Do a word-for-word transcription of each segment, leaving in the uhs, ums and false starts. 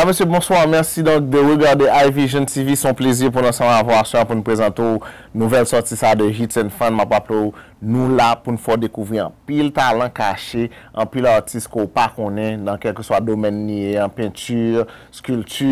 Mesye, bonswa. Mèsi donk de regade iVision T V. Se yon plezi pou n ansanm avè w aswè a pou n prezante w nouvèl sòti sa de Hits and Fun. M ap raple w, nou la pou n fè w dekouvri anpil talan kache, anpil atis ke w pa konnen nan kèlkeswa domèn li ye an, penti, skilti,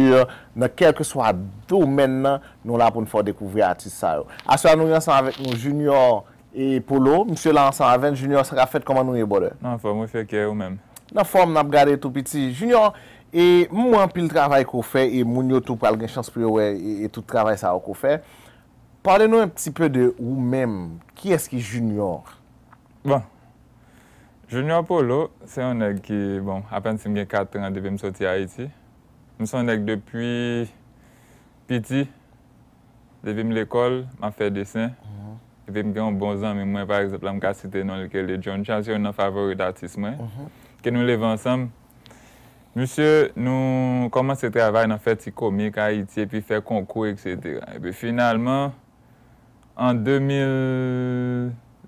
nan kèlkeswa domèn nan, nou la pou n fè w dekouvri atis sa yo. Aswè a nou gen ansanm avèk nou Junior e Polo. Misye la ansanm avè n. Junior, sa k ap fèt, kòman nou ye, brother? Nan fòm, wi, fè kè ou menm. Nan fòm, n ap gade tou piti. Junior, e m wè anpil travay ke w fè, e moun yo tou pral gen chans pou yo wè, e, e tout travay sa yo ke w fè. Pale nou un petit peu de ou menm. Kiyès ki Junior? Bon, Junior Polo, se yon nèg ki, bon, apèn si m gen kat an depi m soti Ayiti. M se yon nèg depi piti, depi m lekòl, m ap fè desen. Epi m gen yon bon zanmi mwen, pa egzanp, la m ka site non li, ke li John Charles, se youn nan favorit atis mwen. Ke nou leve ansanm. Misye, nou kòmanse travay nan fè ti komik Ayiti, epi fè konkou, etsetera. Epi finalman, an de mil,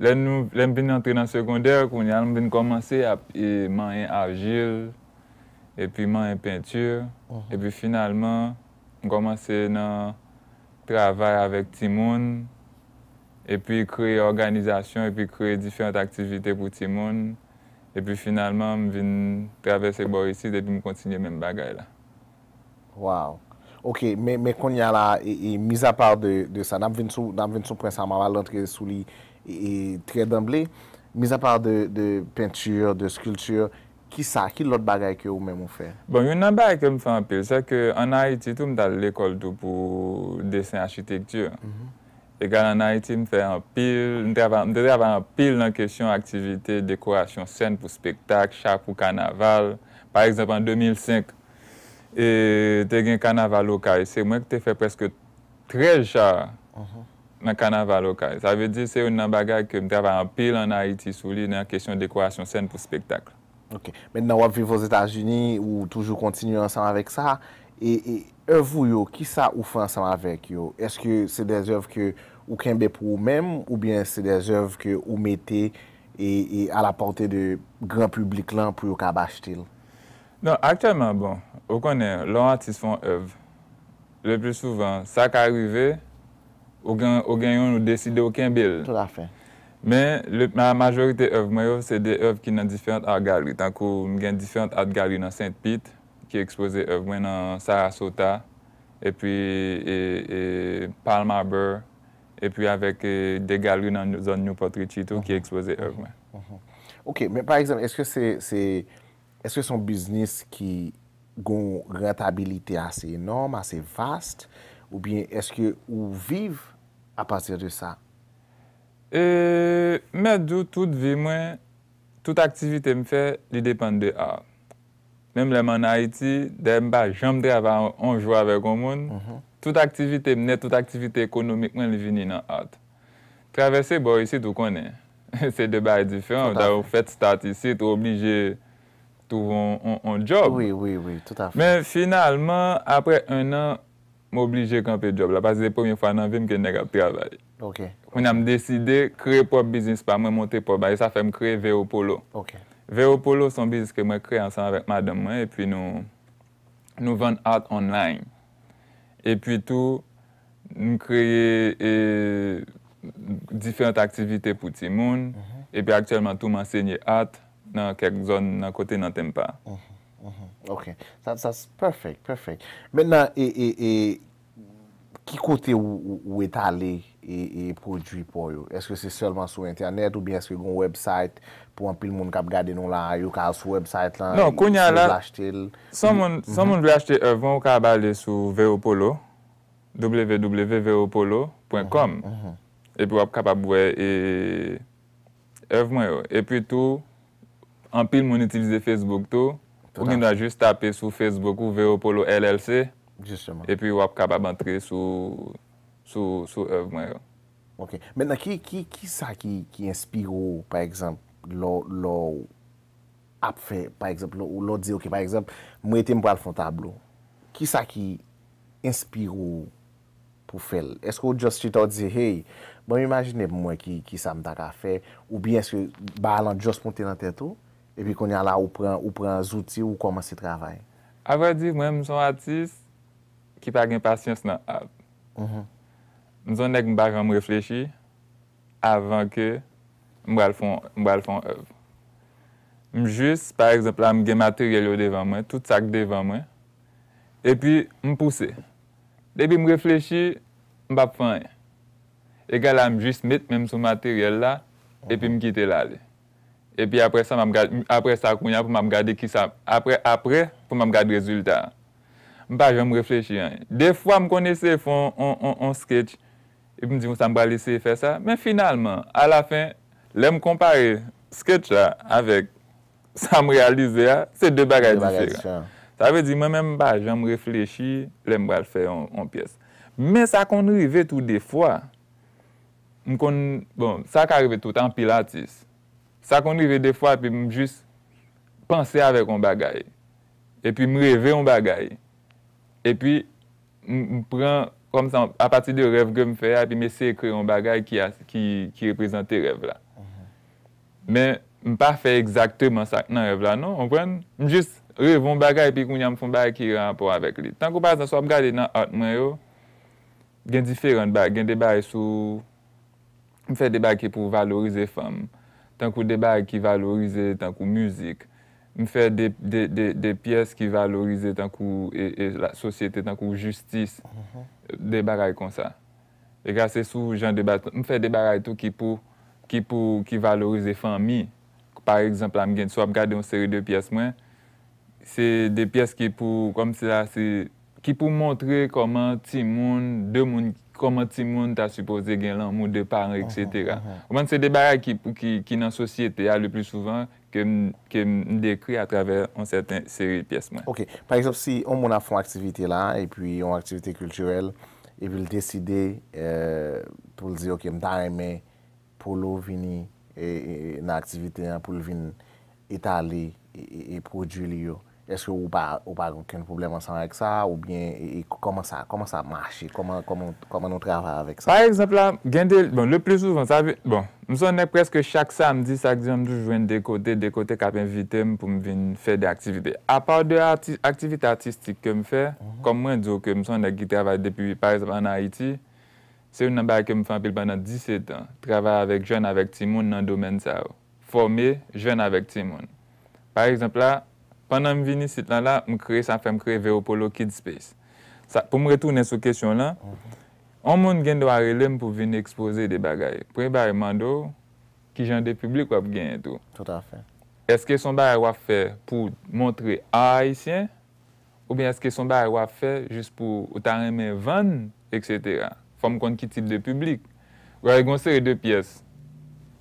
lè nou, lè m vin antre nan segondè, kounye a, m vin kòmanse ap, e, manyen ajil, epi manyen penti. Epi finalman, m kòmanse nan travay avèk timoun, epi kreye òganizasyon, epi kreye diferan aktivite pou timoun. Epi finalman, m vin travèse bò isit, epi m kontinye menm bagay la. Wow. Ok, men, men kounye a la, e, e, mizapa de, de sa, n ap vin sou, n ap vin sou pwen sa, m ap al rantre sou li, e, e, trè danble. Mizapa de, de penti, de skilti, kisa, ki lòt bagay ke ou menm ou fè? Bon, youn nan bagay ke m fè anpil, se ke ann Ayiti tou, m t al lekòl tou pou desen achitekti. Egal ann Ayiti, m fè anpil, m travay, m te travay anpil nan kesyon aktivite, dekorasyon sèn pou spektak, cha pou kanaval. Pa egzanp, an de mil senk, e, te gen kanaval Okay. Se mwen ki te fè prèske trèz cha nan kanaval Okay. Sa vle di, se youn nan bagay ke m travay anpil ann Ayiti sou li, nan kesyon dekorasyon sèn pou spektak. Ok. Mentnan w ap viv Ozetazini, ou toujou kontinye ansanm avèk sa. E, e èv ou yo, kisa ou fè ansanm avèk yo? Èske se de zèv ke ou kenbe pou ou menm, oubyen se de zèv ke ou mete e, e à la portée de gran piblik lan pou yo kab achte l? Non, aktyèlman, bon, ou konnen, lè yon atis fè yon èv, le pli souvan, sa ka rive, ou gen, ou gen youn, ou deside ou kenbe l. Tout à fait. Men, le, la majorite èv mwen yo, se de èv ki nan diferan art gallery. Tankou, m gen diferan art gallery nan Sent Pit, ki ekspoze èv mwen nan Sarasota, epi, e, e, Palm Harbor, epi avèk, e, de galri nan zòn Newport Richie tou, ki ekspoze èv mwen. Ok, men pa egzanp, èske se, se, èske se yon biznis ki gen yon rantabilite ase enòm, ase vast, oubyen èske ou viv apati de sa? E, mèt di w, tout vi mwen, tout aktivite m fè, li depann de art. Menm lè m ann Ayiti, dayè m pa janm travay on, on jou avèk on moun, tout aktivite m nèt, tout aktivite ekonomik mwen, li vini nan art. Travèse bò isit, ou konnen, se de bagay diferan. Tout à fait. Ou fèt start isit, ou oblije twouve on, on, on job. Wi, wi, wi, tout à fait. Men finalman, aprè en an, m oblije kanpe djòb la, paske se premye fwa nan vi m ke nèg ap travay. Ok. Kounye a m deside kreye pwòp biznis pa mwen, monte pwòp bagay, sa fè m kreye Veo Polo. Ok. Veo Polo se yon biznis ke mwen kreye ansanm avèk madanm mwen, epi nou, nou vann art online. Epi tou, m kreye, e, diferan aktivite pou timoun, epi aktyèlman tou m ansenye art nan kèk zòn nan kote nan Tampa. Ok. That, that's perfect, perfect. Mentnan, e, e, e, ki kote ou, ou, ou etale e, e pwodui pa w yo? Èske se sèlman sou entènèt oubyen èske gen yon website pou anpil moun k ap gade nou la, yo ka al sou website lan, non, kounye a la, si yo vle achte l? Si yon moun, si yon moun vle achte èv mwen, ou ka ale sou Veo Polo, w w w veo polo pwen kòm. Epi w ap kapab wè, e, èv mwen yo. Epi tou, anpil moun itilize Facebook tou. Ou gen dwa jis tape sou Facebook ou Veo Polo L L C. Justement. Epi w ap kapab antre sou, sou, sou èv mwen yo. Ok. Mentnan, ki, ki, ki sa ki, ki enspire w, pa egzanp, lè, lè w ap fè, pa egzanp, lè, lè w di, ok, pa egzanp, m rete, m pral fè yon tablo. Ki sa ki enspire w pou fè l? Èske w just chita w di, hey, ban m imajine pou m wè ki, ki sa m ta ka fè? Oubyen èske bagay lan just monte nan tèt ou? Epi kounye a la, ou pran, ou pran zouti, ou kòmanse travay? Avrèdi, mwen, m se yon atis ki pa gen pasyans nan art. M se yon nèg m pa janm reflechi avan ke m pral fè yon, m pral fè yon èv. M jis, pa egzanp la, m gen materyèl yo devan mwen, tout sa k devan mwen, epi m pouse. Depi m reflechi, m p ap fè anyen. Egal a m jis met men m sou materyèl la, epi m kite l ale. Epi apre sa, m ap gad, apre sa, kounye a, pou m ap gade kisa, apre, apre, pou m ap gad rezilta a. M pa janm reflechi anyen. Defwa, m konn eseye fè on, on, on, on sketch, epi m di konsa, m pral eseye fè sa. Men finalman, alafen, lè m konpare sketch la avèk sa m reyalize a, se de bagay diferan. Sa vle di, mwen menm, m pa janm reflechi lè m pral fè on, on pyès. Men sa konn rive tou defwa. M konn, bon, sa ka rive tout anpil atis. Sa konn rive defwa, epi m jis panse avèk yon bagay. Epi m reve yon bagay. Epi m, m pran, kòmsa, apati de rèv ke m fè a, epi m eseye kreye yon bagay ki, a- ki, ki reprezante rèv la. Men, m pa fè egzakteman sa k nan rèv la, non, konprann? M jis reve yon bagay, epi kounye a m fè yon bagay ki gen rapò avèk li. Tankou, pa egzanp, si w ap gade nan art mwen yo, gen diferan bagay, gen de bagay sou, m fè de bagay ki pou valorize fanm, tankou de bagay ki valorize, tankou mizik. M fè de, de, de, de pyès ki valorize, tankou, e, e, la sosyete, tankou jistis, de bagay konsa. Egal se sou jan de bagay, m fè de bagay tou ki pou, ki pou, ki valorize fanmi. Pa egzanp la, m gen, si w ap gade yon seri de pyès mwen, se de pyès ki pou, kòmsi la, se, ki pou montre kòman timoun, de moun, kòman timoun ta sipoze gen lanmou de paran, etsetera. Ou konprann, se de bagay ki, ki, ki nan sosyete a, le pli souvan, ke m, ke m dekri atravè yon sèten seri pyès mwen. Ok, pa egzanp, si yon moun ap fè yon aktivite la, epi yon aktivite kiltirèl, epi l deside, euh, pou l di, ok, m ta renmen Polo vini, e, e, e, nan aktivite an, pou l vin etale, e, e, e pwodui li yo. Èske ou pa, ou pa gen okenn pwoblèm ansanm avèk sa, oubyen, e, e, kòman sa, kòman sa mache, kòman, kòman, kòman nou travay avèk sa? Pa egzanp la, gen de, bon, le pli souvan, sa vle, bon, m se yon nèg prèske chak samdi, sak dimanch, m toujou jwenn de kote, de kote k ap envite m pou m vin fè de aktivite. Apa de ati-, aktivite atistik ke m fè, kòm mwen di w ke m se yon nèg ki travay depi, pa egzanp, ann Ayiti, se youn nan bagay ke m fè anpil pandan disèt an, travay avèk jèn, avèk timoun nan domèn sa yo. Fòme jèn avèk timoun. Pa egzanp la, pandan m vin isit lan la, m kreye, sa fè m kreye Veopolo Kids Space. Sa, pou m retounen sou kesyon lan, yon moun gen dwa rele m pou vin ekspoze de bagay. Premye bagay, m mande w, ki jan de piblik w ap genyen tou? Tout à fait. Èske se yon bagay w ap fè pou montre a ayisyen? Oubyen èske se yon bagay w ap fè jis pou ou ta renmen vann, etsetera? Fò m konn ki tip de piblik. Ou wè, gen yon seri de pyès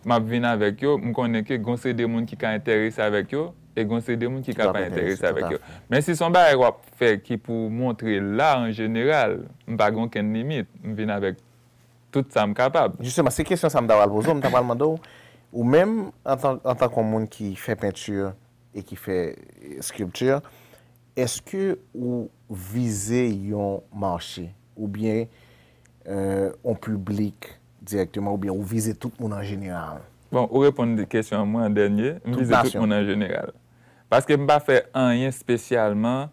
m ap vin avèk yo, m konnen ke gen yon seri de moun ki ka enterese avèk yo, e gen yon seri de moun ki ka pa enterese avèk yo. Men si se yon bagay w ap fè ki pou montre la an jeneral, m pa gen okenn limit, m vin avèk tout sa m kapab. Jisteman, se kesyon sa m ta pral poze w, m ta pral mande w, ou menm, antan, antanke yon moun ki fè penti e ki fè, e, skilpti, èske ou vize yon mache, oubyen, euh, yon piblik dirèkteman, oubyen ou vize tout moun an jeneral? Bon, ou reponn kesyon mwen an dènye, m vize tout moun an jeneral. Paske m pa fè anyen espesyalman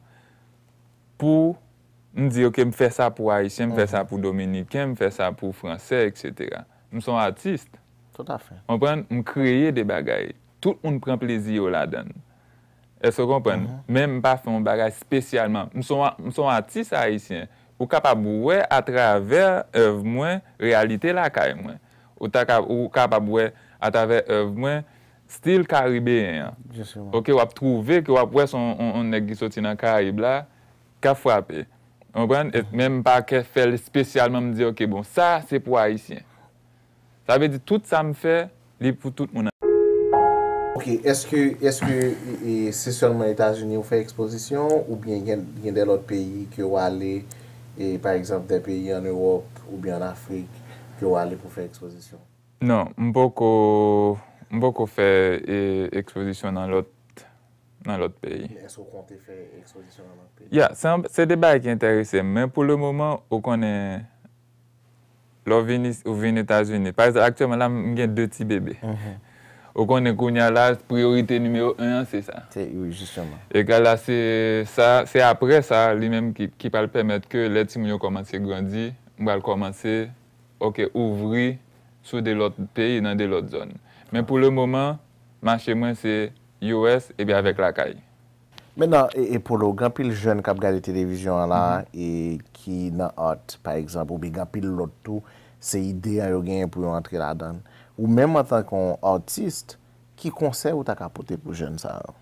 pou m di, ok, m fè sa pou Ayisyen, m fè sa pou Dominiken, m fè sa pou Fransè, etsetera. M se yon atis. Tout à fait. Konprann? M kreye de bagay. Tout moun pran plezi yo ladan l. Èske w konprann? Men m pa fè yon bagay espesyalman. M se yon, m se yon atis ayisyen. Ou kapab wè atravè èv mwen, reyalite lakay mwen. Ou ta ka, ou kapab wè atravè èv mwen, stil karibeyen an. Jisteman. Ok, w ap twouve ke w ap wè se yon, yon, yon nèg ki soti nan Karayib la, k ap frape. Ou konprann? E menm m pa ka fè l espesyalman, m di, ok, bon, sa se pou Ayisyen. Sa vle di tout sa m fè, li pou tout moun. Ok, èske, èske, e, e, se sèlman Etazini ou fè ekspozisyon, oubyen gen, gen de lòt peyi ke w ale, e, pa egzanp, de peyi ann Ewòp oubyen ann Afrik ke w ale pou fè ekspozisyon? Non, m poko, m poko fè, e, ekspozisyon nan lòt, nan lòt peyi. Men èske w konte fè ekspozisyon nan lòt peyi? Ya, se yon, se de bagay ki enterese m, men pou le moman, ou konnen, lè w vin is-, ou vin Etazini. Pa egzanp, aktyèlman la, m gen de ti bebe. Ou konnen kounye a la, priyorite nimewo en an, se sa. Se, wi, jisteman. Egal a, se sa, se apre sa, li menm ki, ki pral pèmèt ke lè timoun yo kòmanse grandi, m pral kòmanse, oke, ouvri sou de lòt peyi, nan de lòt zòn. Men pou le moman, mache mwen se U S epi avèk lakay. Mentnan, e, e Polo, gen anpil jèn k ap gade televizyon an la, e ki nan art, pa egzanp, oubyen gen anpil lòt tou, se ide an yo genyen pou yo antre ladan l. Ou menm, antanke yon atis, ki konsèy ou ta ka pote pou jèn sa yo?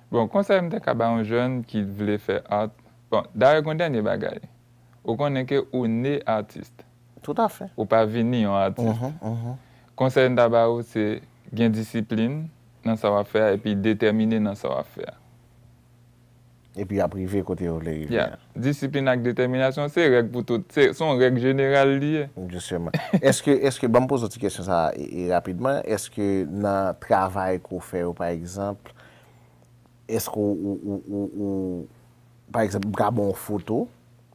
Bon, konsèy m ta ka ba yon jèn ki vle fè art, bon, dayè, gen yon dènye bagay. Ou konnen ke ou ne atis. Toutafè. Ou pa vini yon atis. Mhm, mhm. Konsèy m ta ba ou, se gen disiplin nan sa w ap fè a, epi detèmine nan sa w ap fè a. Epi y ap rive kote yo vle rive a. Disiplin ak detèminasyon, se règ pou tout, se, se yon règ jeneral li ye. Jisteman. Èske, èske, ban m poze w ti kesyon sa a, e, e rapidman, èske nan travay ke w fè yo, pa egzanp, èske w, ou, ou, ou, ou, pa egzanp, m ka ba w yon foto,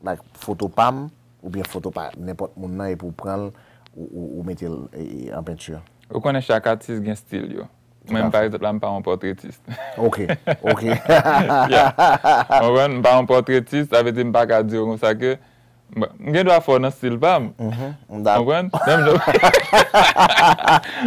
like, foto pa m, oubyen foto pa nenpòt moun nan, epi w pran l, ou, ou, ou mete l, e, e, an penti? Ou konnen chak atis gen stil yo. Mwen, pa egzanp, la, m pa yon pòtretis. Ok, ok. Yeah. Ou konprann? M pa yon pòtretis, sa vle di m pa ka di w konsa ke, m, m gen dwa fò nan stil pa m. Mhm, m dakò. Ou konprann? Menm jan,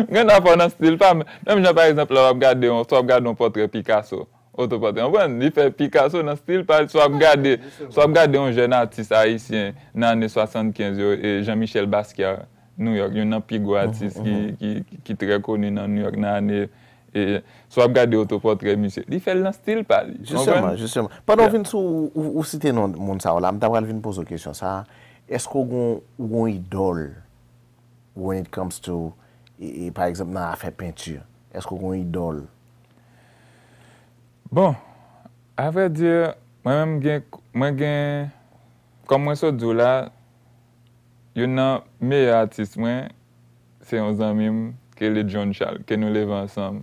m gen dwa fò nan stil pa m. Menm jan, pa egzanp, lè w ap gade yon, si w ap gade yon pòtrè Picasso, otopòtrè. Ou konprann? Li fè Picasso nan stil pa l. Si w ap gade, si w ap gade yon jèn atis ayisyen nan ane swasannkenz yo, e Jean-Michel Basquiat, New York, youn nan pi gwo atis ki, ki, ki trè koni nan New York nan ane, e, si w ap gade otopòtrè misye, li fè l nan stil pa li. Ou konprann? Jisteman, jisteman. Pandan w vin sou, ou, ou site non moun sa yo la, m ta pral vin poze w kesyon sa a. Èske w gon, ou gon idòl when it comes to, e, e, pa egzanp, nan afè penti? Èske w gon idòl? Bon, a vrè di, mwen menm gen, mwen gen, kòm mwen sot di w la, youn nan meyè atis mwen, se yon zanmi m, ki rele John Charles, ke nou leve ansanm.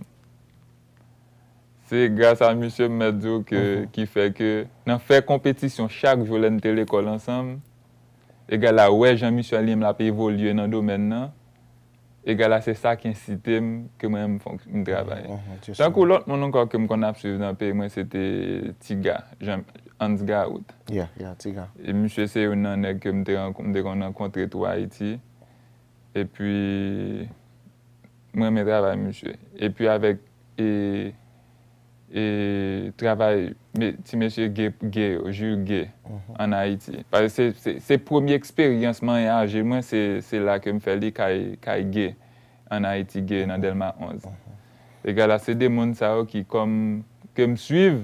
Se gras a misye, m mèt di w ke, ki fè ke nan fè konpetisyon chak jou lè n te lekòl ansanm, egal a wè jan misye li menm l ap evolye nan domèn nan, egal a se sa ki ensite m ke mwen menm m fon-, m travay. Mhm, mhm, se sa. Tankou lòt moun ankò ke m konn ap swiv nan peyi mwen, se te Tiga, Jean, Hans Garout. Yeah, yeah, Tiga. E misye se youn nan nèg ke m te rank-, m te konn rankontre tou Ayiti. Epi, mwen renmen travay misye. Epi avèk, e, e, travay me-, ti mesye Gay, Gay yo, Jules Gay, ann Ayiti. Paske se, se, se premye eksperyans manyen aje mwen, se, se la ke m fè li kay, kay Gay, ann Ayiti, Gay, nan Dèlma onz. Egal a se de moun sa yo ki kòm, ke m swiv,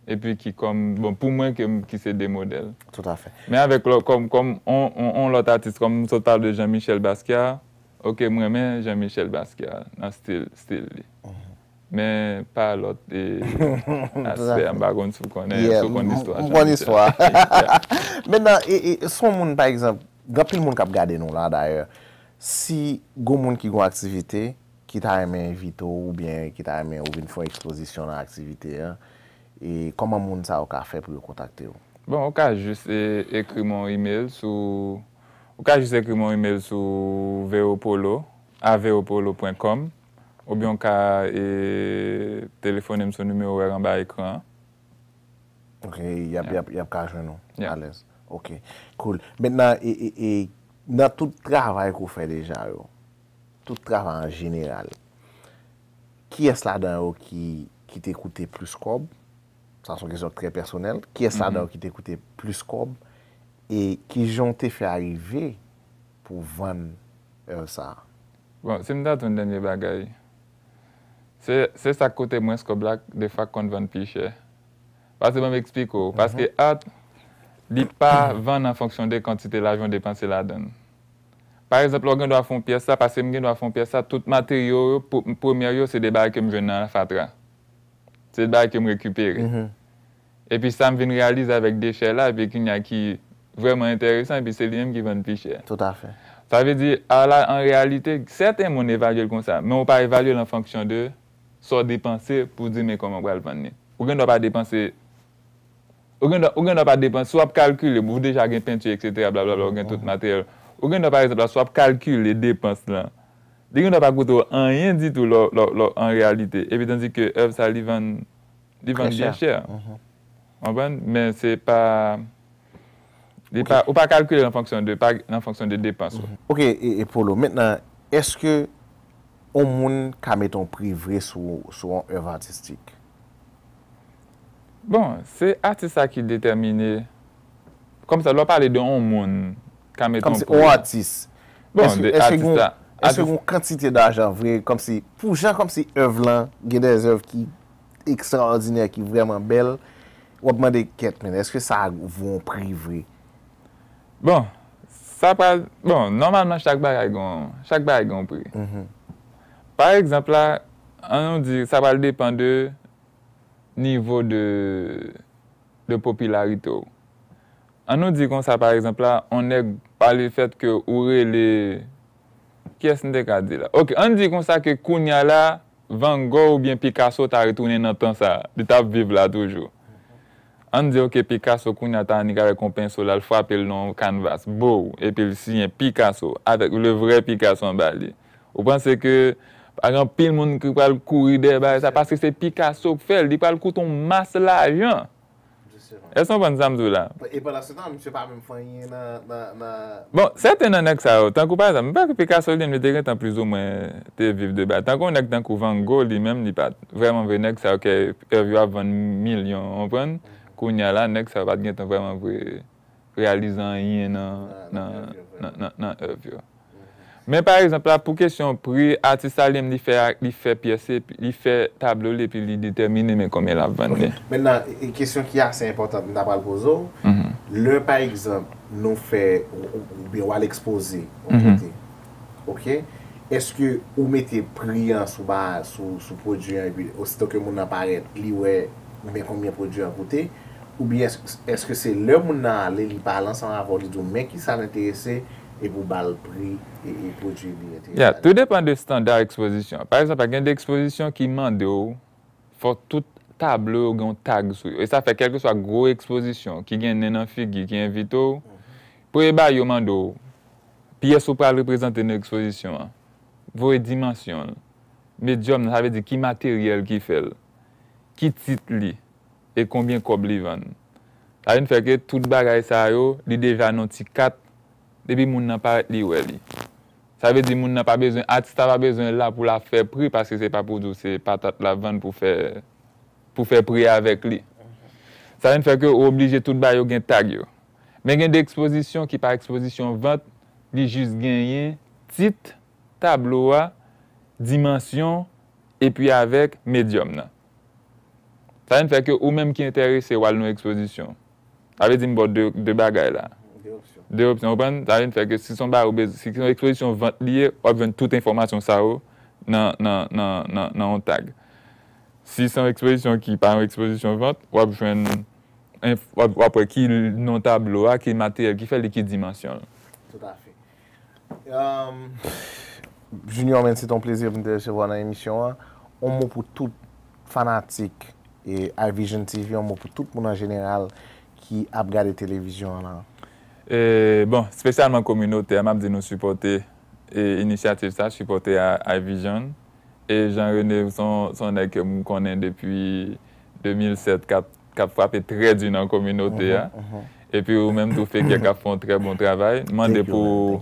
epi ki kòm, bon, pou mwen, ke m, ki se de modèl. Toutafè. Men avèk lò, kòm, kòm on, on, on lòt atis, kòm m sot pale de Jean-Michel Basquiat, oke, m renmen Jean-Michel Basquiat nan stil, stil li. Men pa lòt, e, aspè a, m pa konn si w konnen, si w konn istwa Jean-Michel. Yeah, m, m konn istwa. Mentnan, e, e, si yon moun, pa egzanp, gen anpil moun k ap gade nou la, dayè, si gon moun ki gon aktivite, ki ta renmen envite w oubyen ki ta renmen ou vin fè yon ekspozisyon nan aktivite an, e kòman moun sa yo ka fè pou yo kontakte w? Bon, ou ka jis, e, ekri m yon imèl sou, ou ka jis ekri m yon imèl sou veopolo, a veopolo pwen kòm, oubyen ou ka, e, telefone m sou nimewo w wè anba ekran an. Ok, y ap, y ap, y ap ka jwenn ou alèz. Ok, cool. Mentnan, e, e, e, nan tout travay ke w fè deja yo, tout travay an jeneral, kiyès ladan yo ki, ki te koute plis kòb? Sa se yon kesyon trè pèsonèl. Kiyès ladan yo ki te koute plis kòb? E kijan w te fè arive pou w vann èv sa a? Bon, si m ta di w yon dènye bagay, se, se sa k koute mwens kòb la, defwa k konn vann pi chè. Paske ban m eksplike w, paske art, li pa vann an fonksyon de kantite lajan w depanse ladan l. Pa egzanp, lè w gen dwa fè yon pyès la, paske m gen dwa fè yon pyès la, tout materyo yo, pou, premyè yo, se de bagay ke m jwenn nan fatra. Se de bagay ke m rekipere. Epi sa m vin reyalize avèk dechè la, epi kounye a ki vrèman enteresan, epi se li menm ki vann pi chè. Toutafè. Sa vle di, a la, an reyalite, sèten moun evalye l konsa, men ou pa evalye l an fonksyon de sa w depanse pou di men kòman w pral vann li. Ou gen dwa pa depanse, ou gen dwa, ou gen dwa pa depanse, si w ap kalkile, ou deja gen penti, etsetera, blablabla, ou gen tout materyèl. Ou gen dwa, pa egzanp, la, si w ap kalkile depans lan, Li gendwa pa koute w anyen ditou lò, lò, lò, an reyalite. Epi tandike èv sa li vann, li vann byen chè. Konprann? Men se pa, li pa, ou pa kalkile l an fonksyon de, pa, an fonksyon de depans ou. Ok, e, e Polo, mentnan, èske yon moun ka mete yon pri vre sou, sou yon èv atistik? Bon, se atis la ki detèmine. Kòmsa, lè w pale de yon moun ka mete yon pri. Kòmsi yon atis. Bon, de atis la. Èske gen yon kantite dajan vre, kòmsi, pou jan kòmsi èv lan, gen de èv ki ekstraòdinè, ki vrèman bèl, w ap mande kèt, men èske sa vo yon pri vre? Bon, sa pral, bon, nòmalman chak bagay gen, chak bagay gen yon pri. Pa egzanp la, ann nou di, sa pral depann de nivo de, de popilarite w. Ann nou di konsa, pa egzanp la, yon nèg pa lefètke ou rele, kiyès m te ka di la? Ok, ann di konsa ke kounya la, Van Gogh oubyen Picasso ta retounen nan tan sa, li t ap viv la toujou. Ann di, ok, Picasso kounya ta annik avèk yon penso la, l frape l nan yon kanvas, bow, epi l siyen Picasso, avèk le vrai Picasso anba li. Ou panse ke pa gen anpil moun ki pral kouri dèyè bagay sa, paske se Picasso k fè l, li pral koute yon mas lajan. Èske w konprann sa m di w la? E pandan se tan, misye pa menm fè anyen nan, nan, nan. Bon, sèten nan nèg sa yo, tankou pa egzanp, m pa ke Picasso li menm, li te gentan plizoumwen te viv de bagay. Tankou yon nèg tankou Van Gogh, li menm, li pa t vrèman vre nèg sa yo ke èv yo ap vann milyon, w konprann? Kounya la, nèg sa yo pa t gentan vrèman vre reyalize anyen nan, nan, nan, nan, nan èv yo. Men pa egzanp la, pou kesyon pri, atis la li menm li fè, li fè pyès, li fè tablo li epi li detèmine men konbyen l ap vann li. Mentnan, e kesyon ki ase enpòtan m ta pral poze w, lè pa egzanp nou fè, oubyen w al ekspoze yon kote, ok, èske ou mete pri an sou ba, sou, sou pwodui an epi osito ke moun nan parèt, li wè men konbyen pwodui an koute, oubyen èske, èske se lè moun nan ale, li pale ansanm avè w, li di w men kisa l enterese, epi w ba l pri e, e pwodui li enterese. Ya, tou depann de estanda ekspozisyon an. Pa egzanp, gen de ekspozisyon ki mande w fò tout tablo yo gen yon tag sou yo. E sa fè kèlkeswa gwo ekspozisyon ki gen nen nan figi ki envite w, premye bagay yo mande w, pyès ou pral reprezante nan ekspozisyon an, voye dimansyon l, medyòm nan, sa vle di ki materyèl ki fè l, ki tit li, e konbyen kòb li vann. Sa vin fè ke tout bagay sa yo, li deja nan ti kat, depi moun nan parèt li wè li. Sa vle di moun nan pa bezwen, atis la pa bezwen la pou l ap fè pri, paske se pa pou di w se patat l ap vann pou fè, pou fè pri avèk li. Sa vin fè ke ou oblije tout bagay yo gen tag yo. Men gen de ekspozisyon ki pa ekspozisyon vant, li jis genyen tit tablo a, dimansyon, epi avèk medyòm nan. Sa vin fè ke ou menm ki enterese w al nan ekspozisyon. Sa vle di m ba w de, de bagay la. De opsyon. De opsyon, w konprann? Sa vin fè ke si se yon bagay ou bezwen, si se yon ekspozisyon vant li ye, w ap jwenn tout enfòmasyon sa yo nan, nan, nan, nan, nan yon tag. Si se yon ekspozisyon ki pa yon ekspozisyon vant, w ap jwenn, enf-, w ap, w ap wè ki non tablo a, ki materyèl ki fè li, ki dimansyon l. Toutafè. Um, Junior, men se te yon plezi pou m te resevwa w nan emisyon an. Yon mo pou tout fanatik e iVision T V, yon mo pou tout moun an jeneral ki ap gade televizyon an lan. E, bon, espesyalman kominote a, m ap di nou sipòte, e, inisyativ sa, sipòte a, iVision. E Jean René, se yon, se yon nèg ke m konnen depi de mil sèt k ap, k ap frape trè di nan kominote a. Epi ou menm tou, Fekyè, k ap fè yon trè bon travay. M mande pou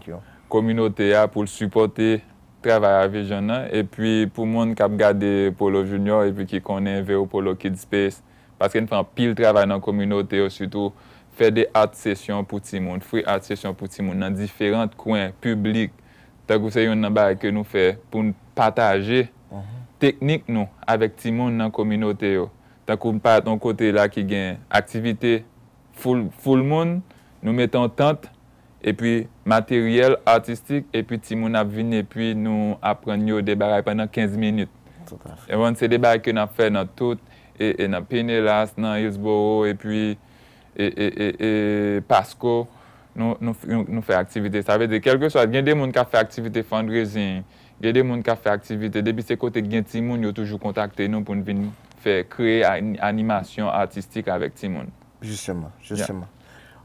kominote a, pou l sipòte travay iVision nan. Epi pou moun k ap gade Polo Junior, epi ki konnen Veo Polo Kids Space, paske n fè anpil travay nan kominote yo, sitou fè de art session pou timoun, free art session pou timoun nan diferan kwen piblik. Tankou se youn nan bagay ke nou fè pou n pataje teknik nou avèk timoun nan kominote yo. Tankou m parèt yon kote la ki gen aktivite full, full moun, nou mete yon tant, epi materyèl atistik, epi timoun ap vin, epi nou aprann yo de bagay pandan kenz minit. Toutafè. E bon, se de bagay ke n ap fè nan tout, e, e nan Pinellas, nan Hillsborough, epi e, e, e, e Pasco, nou, nou, nou, nou fè aktivite. Sa vle di, kèlkeswa, gen de moun k ap fè aktivite fundraising, gen de moun k ap fè aktivite, depi se kote k gen timoun, yo toujou kontakte nou pou n vin fè, kreye a-, animasyon atistik avèk timoun. Jisteman, jisteman.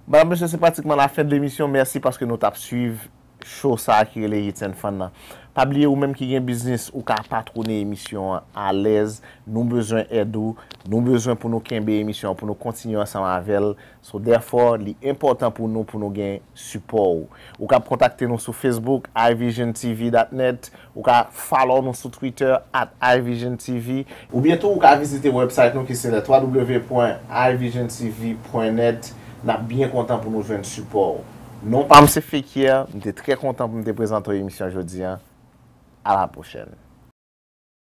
Medam, mesye, se pratikman lafen de lemisyon. Mèsi paske nou t ap swiv show sa a ki rele Hits and Fun nan. Pa bliye, ou menm ki gen biznis, ou ka patwone emisyon an alèz. Nou bezwen èd ou. Nou bezwen pou nou kenbe emisyon an, pou nou kontinye ansanm avè l. So, therefore, li enpòtan pou nou, pou nou gen sipò ou. Ou ka kontakte nou sou Facebook, ivision T V dot net. Ou ka follow nou sou Twitter, at ivision T V. Oubyen tou, ou ka vizite website nou ki se le twa w w w pwen ivision T V pwen net. N ap byen kontan pou nou jwenn sipò ou. Non pa m se Fekir, m te trè kontan pou m te prezante w emisyon jodi a. A la pwochèn.